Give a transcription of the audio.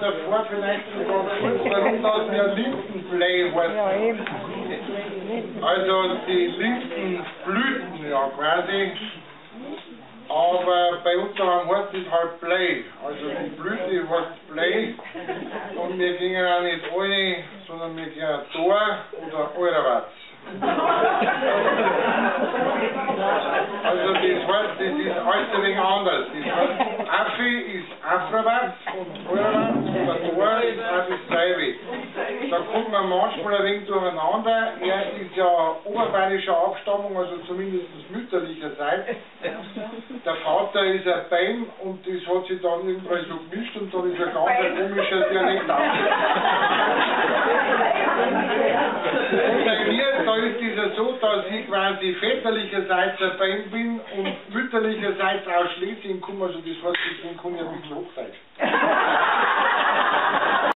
Davor vielleicht sogar kurz, warum das wir Lindenblei heißen. Also die Lindenblüten ja quasi, aber bei uns daheim heißt es halt Blei. Also die Blüte heißt Blei und wir gingen auch nicht alle, sondern wir gehen da oder Eurawatz. Also das heißt, das ist alles ein wenig anders. Das heißt, Affe ist Afrawatz und Eurawatz und der Tor ist auch dasselbe. Da kommt man manchmal ein wenig durcheinander. Er ist ja oberbayerischer Abstammung, also zumindest mütterlicherseits. Der Vater ist ein Beim und das hat sich dann irgendwann so gemischt und dann ist ein ganz ein komischer Dialekt aufgekommen. Und bei mir, da ist es ja so, dass ich quasi väterlicherseits ein Beim bin und mütterlicherseits aus Schlesien komme, also das heißt, deswegen komme ich ein bisschen Hochdeutsch.